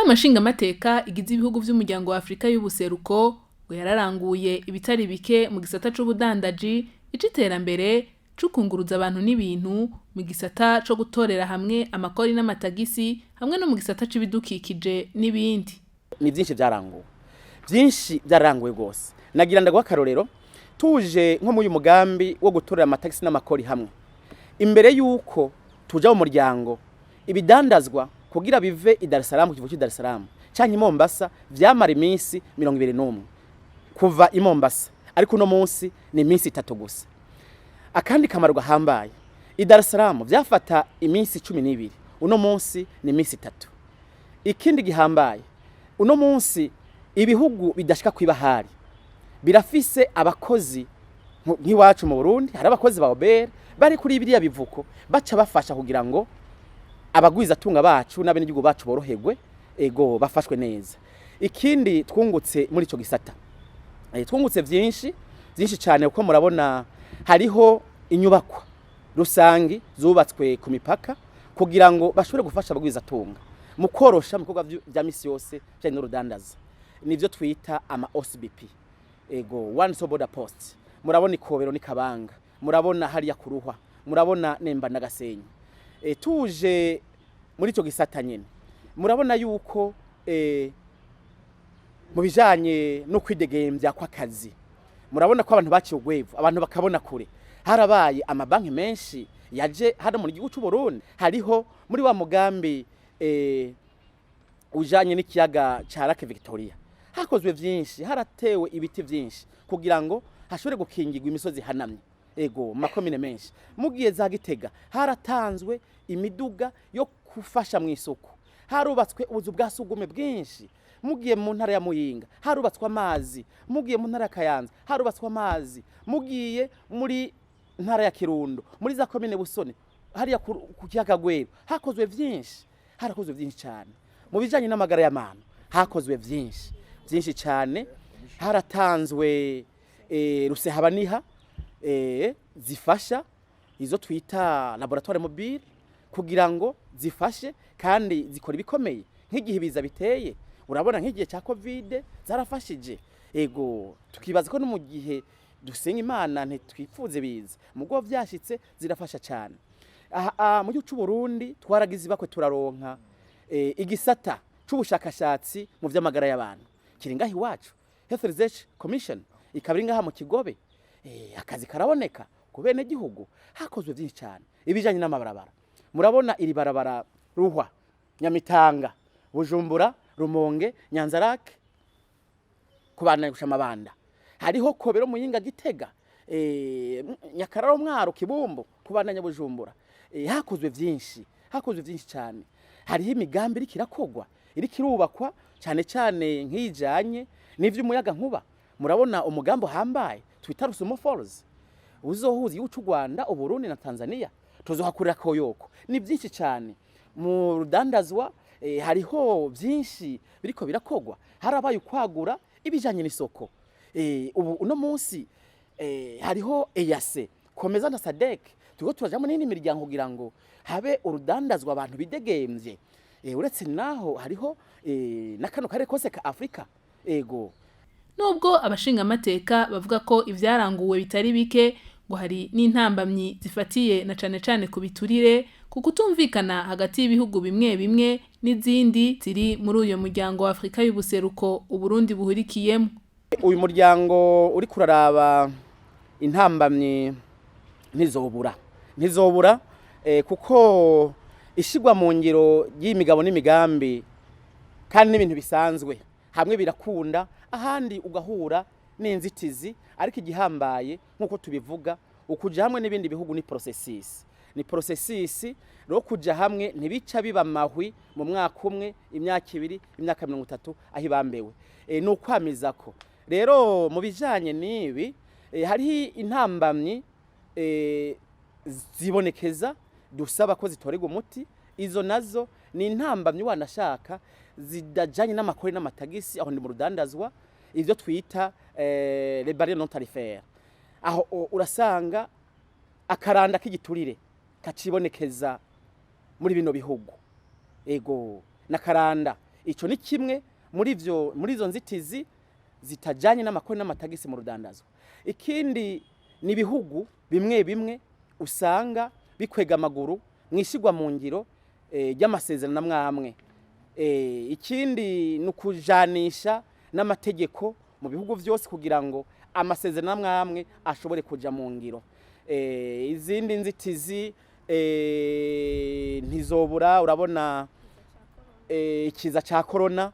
Inama nshingamateka igize ibihugu vy'Umuryango wa Afrika y'Ubuseruko ngo yararanguye ibitari bike mu gisata c'ubudandaji, ic'iterambere, c'ukunguruza abantu n'ibintu, mu gisata co gutorera hamwe amakori n'amatagisi, hamwe no mu gisata c'ibidukikije n'ibindi. Ni byinshi byaranguwe, byinshi byararanguwe rwose. Nagira ndaguha akarorero: tuje nko muri uyu mugambi wo gutorera amatagisi n'amakori hamwe, imbere y'uko tuja mu muryango, ibidandazwa kugira bive i Dar es Salaam, ku kivuko cy'i Dar es Salaam canke i Mombasa, vyamara iminsi 21 kuva i Mombasa, ariko uno munsi ni iminsi 3 gusa. Akandi kamaro gahambaye, i Dar es Salaam vyafata iminsi 12, uno munsi ni iminsi 3. Ikindi gihambaye, uno munsi ibihugu bidashika kw'ibahari birafise abakozi. Nk'iwacu mu Burundi hari abakozi ba OBR bari kuri biriya bivuko, baca bafasha kugira ngo abagwizatunga bacu n'abenegihugu bacu boroherwe, ego, bafashwe neza. Ikindi twungutse muri ico gisata, twungutse vyinshi, vyinshi cyane, kuko murabona hariho inyubakwa rusangi zubatswe ku mipaka kugira ngo bashobore gufasha abagwizatunga mu korosha mu bikorwa vya misi yose bijanye n'urudandaza, nivyo twita ama OSBP, ego, one stop border post. Murabona Ikobero ni Kabanga, murabona hariya kuruhwa, murabona Nemba na Gasenyi. Tuje muri ico gisata nyene, murabona yuko mu bijanye no kwidegembya kw'akazi, murabona ko abantu baciye ugwevu, abantu bakabona kure. Harabaye amabanki menshi yaje hano mu gihugu cy'u Burundi. Hariho muri wa mugambi ujanye n'ikiyaga ca Lake Victoria, hakozwe vyinshi, haratewe ibiti vyinshi kugira ngo hashobore gukingirwa imisozi ihanamye, ego, mu makomine menshi. Mugiye za Gitega, haratanzwe imiduga yo gufasha mu isuku, harubatswe ubuzu bwa sugume bwinshi. Mugiye mu ntara ya Muyinga, harubatswe amazi. Mugiye mu ntara ya Kayanza, harubatswe amazi. Mugiye muri ntara ya Kirundo, muri za komine Busoni, hariya ku kiyaga Gweru, hakozwe vyinshi, harakozwe vyinshi cyane. Mu bijanye n'amagara y'abantu hakozwe vyinshi, vyinshi cyane. Haratanzwe rusehabaniha zifasha, izo twita laboratoire mobile, kugira ngo zifashe kandi zikora ibikomeye nk'igihe ibiza biteye. Urabona nk'igihe cya Covid zarafashije, ego. Tukibaza ko no mu gihe dusenga Imana, ntitwifuze biza, mugo vyashitse, zirafasha cyane. Aha mu gihugu cy'u Burundi twaragize ibakwe, turaronka igisata c'ubushakashatsi mu vy'amagara y'abantu kiri ngaha iwacu, Health Research Commission, ikaba iri ngaha mu Kigobe. Akazi karaboneka ku bene gihugu. Hakozwe byinshi cyane. Ibijanye n'amabarabara, murabona iri barabara Ruhwa, Nyamitanga, Bujumbura, Rumonge, Nyanzarake, kubandanya gusha Amabanda. Hariho Kobero, Muyinga, Gitega, Nyakararo, Mwaro, Kibumbu, kubandanya Bujumbura. Hakozwe byinshi, hakozwe byinshi cyane. Hariho imigambi iriko irakogwa, iriko irubakwa, cyane cyane nk'ijanye n'ivy'umuyaga nkuba. Murabona umugambi uhambaye twita Rusumo Falls uzohuza igihugu cy'u Rwanda, Uburundi na Tanzania, tuzohakurira koyoko. Ni byinshi cyane. Mu rudandazwa hariho byinshi biriko birakogwa. Harabaye ukwagura ibijanye n'isoko. Ubu uno munsi hariho EAC, COMESA na SADC, turiko turajamo n'indi miryango kugira ngo habe urudandazwa, abantu bidegemvye. Uretse naho hariho na kano karere kose ka Afrika, ego. Nubwo abashingamateka bavuga ko ivyaranguwe bitari bike, ngo hari n'intambamyi zifatiye na cane cane ku biturire, ku kutumvikana hagati y'ibihugu bimwe bimwe n'izindi ziri muri uyo Muryango wa Afrika y'Ubuseruko Uburundi buhurikiyemo. Uyu muryango uri kuraraba, intambamyi ntizobura, ntizobura, kuko ishigwa mu ngiro y'imigabo n'imigambi kandi n'ibintu bisanzwe, hamwe birakunda, ahandi ugahura n'inzitizi. Ariko igihambaye, nk'uko tubivuga, ukuja hamwe n'ibindi bihugu ni processus, ni processus. Rero kuja hamwe ntibica biba amahwi mu mwaka umwe, imyaka 2, imyaka 30 aho ibambewe. Ni ukwamiza ko rero mu bijanye n'ibi hariho intambamyi zibonekeza, dusaba ko zitorerwa umuti. Izo nazo ni intambamyi wanashaka zidajanye n'amakori n'amatagisi, aho ni mu rudandazwa, ivyo twita les barrières non tarifaires. Aho urasanga akaranda k'igiturire kacibonekeza muri bino bihugu, ego, n'akaranda. Ico ni kimwe muri ivyo, muri izo nzitizi zitajanye n'amakori n'amatagisi mu rudandazwa. Ikindi ni ibihugu bimwe bimwe usanga bikwega amaguru mwishigwa mu ngiro ry'amasezerano amwe amwe. Ikindi ni ukujanisha n'amategeko mu bihugu vyose kugira ngo amasezerano amwe amwe ashobore kuja mu ngiro. Izindi nzitizi ntizobura, urabona ikiza ca corona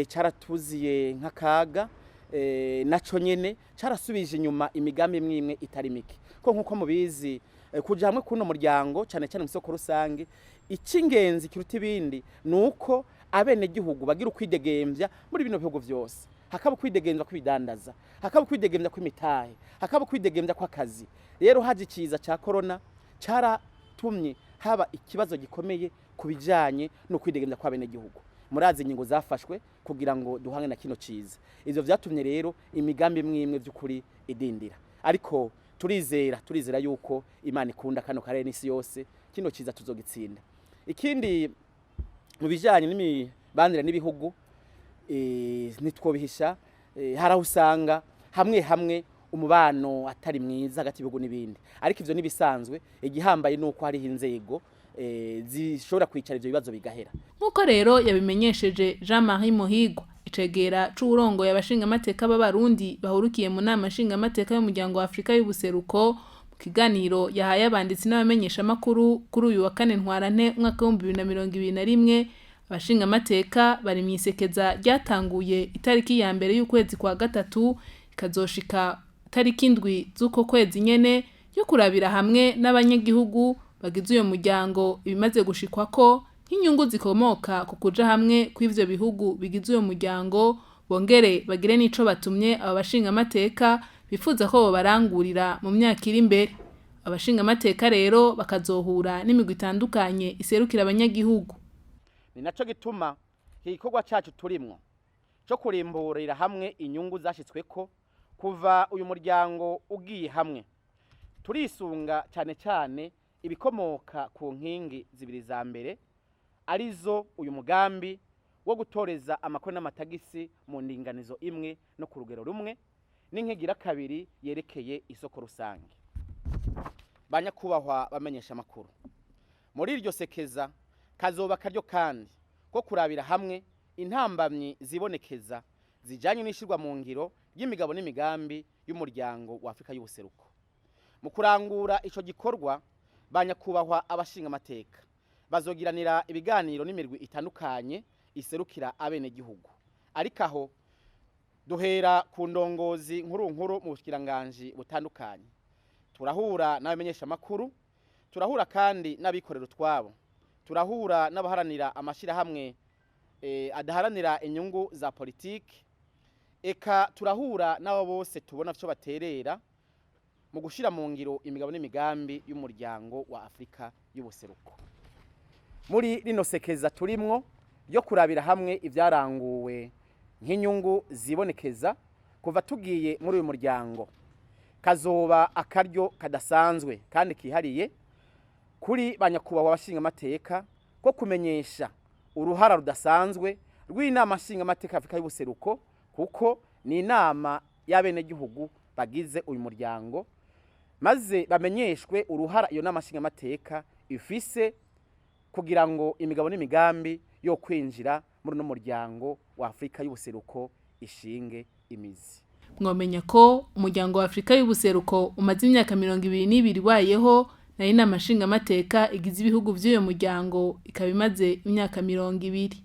caratuziye nk'akaga, naco nyene carasubije inyuma imigambi imwe imwe itari mike, ko nkuko mubizi kuja hamwe kuno muryango cane cane mu isoko rusange, icy'ingenzi kiruta ibindi nuko abenegihugu bagira ukwidegemvya muri bino bihugu vyose, hakaba ukwidegemvya kw'ibidandaza, hakaba ukwidegemvya kw'imitahe, hakaba ukwidegemvya kw'akazi. Rero haje ikiza ca corona caratumye haba ikibazo gikomeye ku bijanye no kwidegemvya kw'abenegihugu. Murazi ingingo zafashwe kugira ngo duhange na kino ciza. Ivyo vyatumye rero imigambi imwe imwe vy'ukuri idindira, ariko turizera yuko Imana ikunda kano karere n'isi yose, kino ciza tuzogitsinda. Ikindi mu bijanye n'imibanire n'ibihugu, ntitwobihisha, hari aho usanga hamwe hamwe umubano atari mwiza hagati y'ibihugu n'ibindi, ariko ivyo nibisanzwe. Igihambaye nuko hariho inzego zishobora kwicara ivyo bibazo bigahera. Nk'uko rero yabimenyesheje Jean-Marie Muhigwa, icegera c'uwurongoye abashingamateka b'Abarundi bahurukiye mu nama nshingamateka y'umuryango wa Afrika y'ubuseruko, mu kiganiro yahaye abanditsi n'abamenyeshamakuru kuri uyu wa kane Ntwarante umwaka w'2021, abashingamateka bari mw'isekeza ryatanguye itariki ya mbere y'ukwezi kwa gatatu ikazoshika itariki 7 z'uko kwezi nyene, yo kurabira hamwe n'abanyagihugu bagize uyo muryango ibimaze gushikwako nk'inyungu zikomoka ku kuja hamwe kw'ivyo bihugu bigize uyo muryango, bongere bagire n'ico batumye abo bashingamateka bifuza ko bobarangurira mu myaka iri imbere. Abashingamateka rero bakazohura n'imigwi itandukanye iserukira abanyagihugu. Ni naco gituma iki gikorwa cacu turimwo co kurimburira hamwe inyungu zashitsweko kuva uyu muryango ugiye hamwe, turisunga cane cane ibikomoka ku nkingi zibiri za mbere, arizo uyu mugambi wo gutoreza amakori n'amatagisi mu ndinganizo imwe no ku rugero rumwe, n'inkingi ya kabiri yerekeye isoko rusange. Banyakubahwa bamenyesha amakuru, muri iryo sekeza kazoba karyo kandi ko kurabira hamwe intambamyi zibonekeza zijanye n'ishirwa mu ngiro ry'imigabo n'imigambi y'umuryango wa Afrika y'ubuseruko. Mu kurangura ico gikorwa, banyakubahwa abashinga amateka bazogiranira ibiganiro n'imirwi itandukanye iserukira abenegihugu, ariko aho duhera ku ndongozi nkuru nkuru mu bushikiranganji butandukanye, turahura n'abamenyesha makuru, turahura kandi n'abikorera utwabo, turahura n'abaharanira amashirahamwe adaharanira inyungu za politiki, eka turahura n'abo bose tubona vyo baterera mu gushira mu ngiro imigabo n'imigambi y'umuryango wa Afrika y'ubuseruko. Muri rino sekeza turimwo ryo kurabira hamwe ivyaranguwe nk'inyungu zibonekeza kuva tugiye muri uyu muryango, kazoba akaryo kadasanzwe kandi kihariye kuri banyakubahwa abashingamateka ko kumenyesha uruhara rudasanzwe rw'inama nshingamateka Afrika y'ubuseruko, kuko ni inama y'abenegihugu bagize uyu muryango, maze bamenyeshwe uruhara iyo nama nshingamateka ifise kugira ngo imigabo n'imigambi yo kwinjira muri uno muryango wa Afrika y'ubuseruko ishinge imizi. Mwomenya ko umuryango wa Afrika y'ubuseruko umaze imyaka 22 wayeho, nayo inama nshingamateka igize ibihugu vy'uyo muryango ikaba imaze imyaka 20.